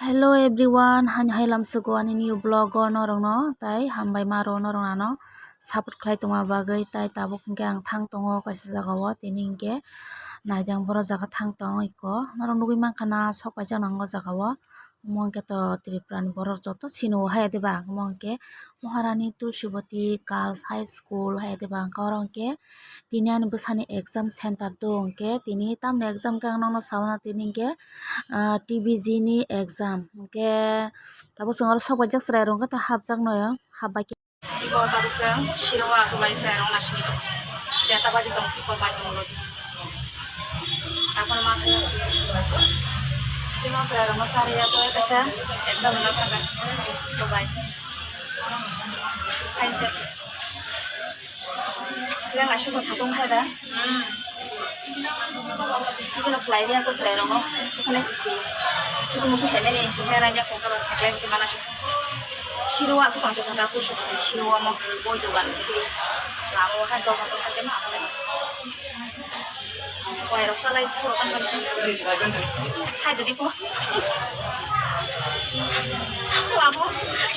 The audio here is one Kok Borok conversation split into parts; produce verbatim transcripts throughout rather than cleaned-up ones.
Hello everyone, hani hai lamsugo ani new vlog o norokno tai hambai ma rw norok ano support khlai tongma bagwi. Tai tabuk hinkhe ang thang tongo kaisa jaga o, tini hinkhe naidang borok jaga thang tong iko norok nugwi mankha na sok paijak nango jaga o. Omo hinkhe to Tripura ni borok joto sini o haya diba, omo hinkhe Maharani Tulsibati Girls High School hai diba, hwnkhe oro hwnkhe tini ani bwsani exam center tongo, hwnkhe tini tamni exam khe ang nokno sao na, tini hwnkhe, ah, T B G ni exam, hwnkhe tabuk chwng oro sok paijak chwrai rok hapjak noi, hapbai khe. Iko tabuk chwng siro o achuk lai se rok naisingwi tongo. Denta baji tong, iko bai tong rw di. Sakno ma khe. Chini chwrai rok no sa rw ya, koi kaisa exam no thangkha. Iko bai. Hai se. Yang asuk ko satung hai da. Hmm. Iko no khlai ya ko chwrai rok no. Iko no kisi. Iko musu hemeni. Iko hai rang ya ko ka ba khlai se mana suk. Siro o asuk tong saka tu suk. Siro o mo boi dogan si. Lamo hai dogan tong saka ma asuk. Koirok salai puro tang kani. Side di po. Lamo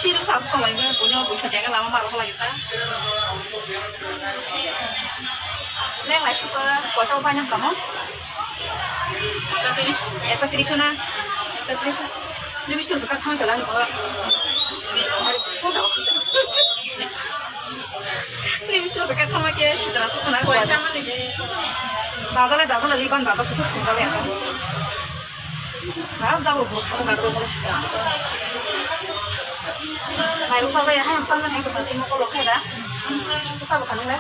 siro sa tong lai me punya busa jaga lama mar ko lai ta. Leng lai suka kota pa nyang kamo. Ekatris na. Ekatris. Ni bistu suka thang kala ko. Ari ko da. Ni bistu suka thang ke sitra suka na ko. Dajale dajale liban dajale suka suka le. Jam jam ro khasu na ro. Mai ro sa ya ha pang na ko pasi mo ko lo khe da. Sa bo khan le.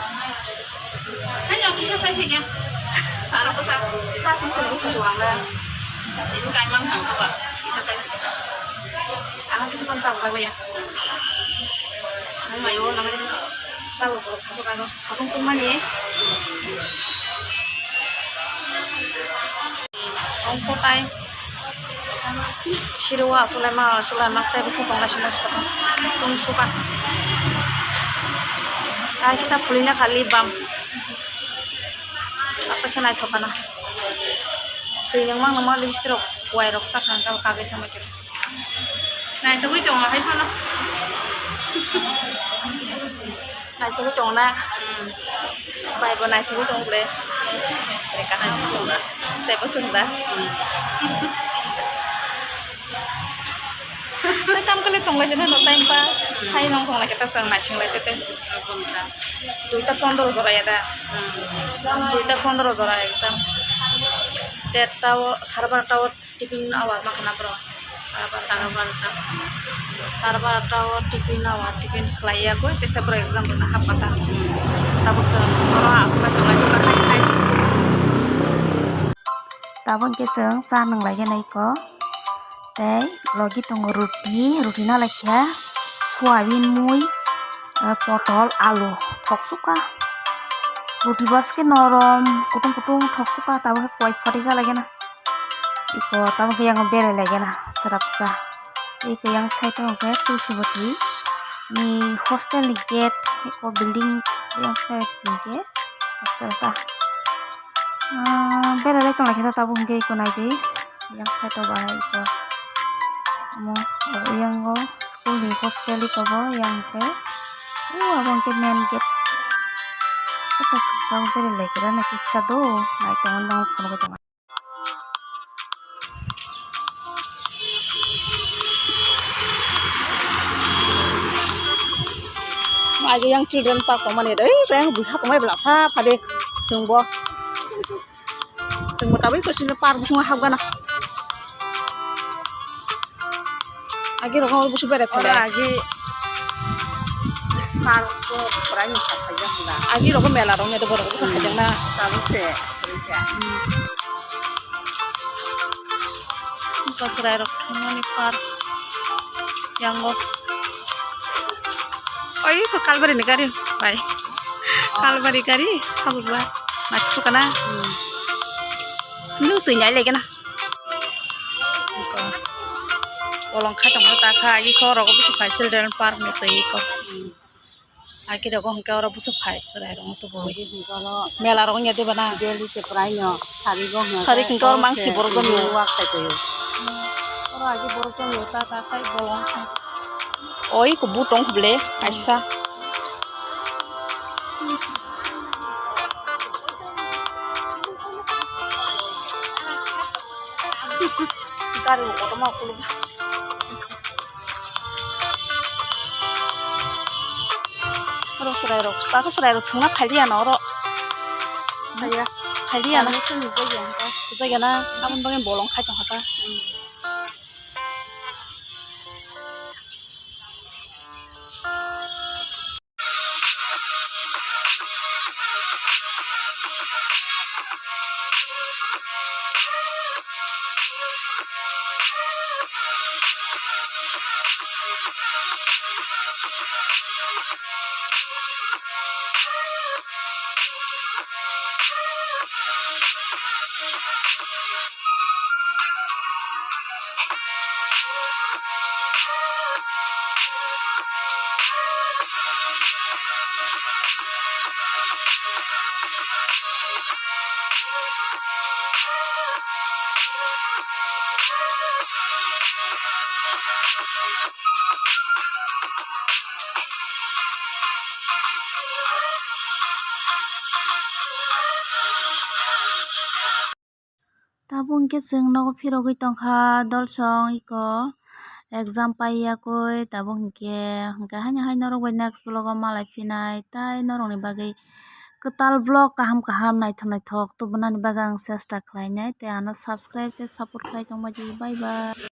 Hanya kisa sai khe. Ano ko sa. Sa sing sing ko wang le. Ini kai mang thang ko ba. Kisa sai. Ano kisa pang sa ba ya. Ang mai o na mai. Sa bo ko khasu ka no. Sa pang pun mani. Ang ko tai. Siro o achulai ma, achulai ma, tei bwswk tong lai sino saka. Tong suka. Ai kisa phulina kha lip balm. Apa se naithok kana. Twi nang mang nang ma lipstick rok, wai rok sa kha kagwi thangma khe. Naithogwi tongo hai phano. Naithogwi tongo na? Hmm. Bai bo naithogwi tongo ble. Ere kaham tongo na? Tei bo chwng da? Hmm. Tei kam kale tong lai jana no time pass. Hmm. Hai nong tong lai khe ta chwng naising lai tete. Aboni ta. Duita pondro jora ya da? Hmm. Duita pondro jora exam. Derta o, sare barota o. Tiffin hour ma khna borok. Sare barota. Sare barota o tiffin hour, tiffin khlai ya koi, tesa borok exam rwna hap kha ta. Tabuk se oro aswk bai tonglai tonglai hai hai. Tabuk khe chwng cha nwnglai gana iko. Tei logi tongo roti, roti na lai kha soyabin mui, eh, potol, alu thok sukha. Roti baske norom, kutung kutung thok sukha, tabuk khe koi phatwi cha lai gana. Iko tamo khe yang berai lai gana swrapsa. Iko yang side o hwnkhe Tulsibati ni hostel ni gate, iko building yang side hwnkhe hostel ta. Ah, berai lai tong lai khe ta tabuk hwnkhe iko nai di. Yang side o bahai iko. Omo yang o school ni hostel iko bo yang khe. O abo hwnkhe main gate. Khe ta sukjak berai lai khe rana kisa do. Nai tongo no phunugwi tongo. Age yang children park tongmani, ei, kaya ang buikha tongmani bwla pha pha de chwngbo. Chwngbo tabuk eko chini park bisingo hapgana. Agi rogo busu berai phai. Agi park o pura ni kha khaijak da. Agi rogo mela rok ni borok busu khaijak na. Tabuk se. Bwswrai rok thangmani park yango. Oi ko Kalbari ni gari bai. Kalbari gari sabukla. Naisuk kana. Nw twi nai lai gana. Bolong khai tongma ta kha, iko rogo bisi pai children park ni twi iko. Aki rogo hwnkhe oro bwswk phai chwrai rok tubui. Mela rok wngya de bana. Daily se prai no sari go hwnkhe. Sari hwnkhe oro mangsi borok jani. Wak khai twi. Oro agi borok chwng ta ta khai bolong khai. Oi, kubu tong ble, kaisa. Gari bo kotorma ukuluk. Oro chwrairok, takhe chwrairok thwngna phailiya na oro. Phaiya. Phailiya na. Kami thwngwi jagya hwnkha. Jagya na, aboni bagwi bolong khai tongkha ta. Hmm. Tabuk hwnkhe chwng nogo phirogwi tongkha dolsong eko exam paiyakwi. Tabuk hwnkhe, hwnkhe haino hai norok bai next vlog o malai phinai, tai norokni bagwi kwtal vlog kaham kaham naithok naithok tubunani bagwi ang chesta khlainai, tei ano subscribe tei support khlai tongbaidi. Bye bye.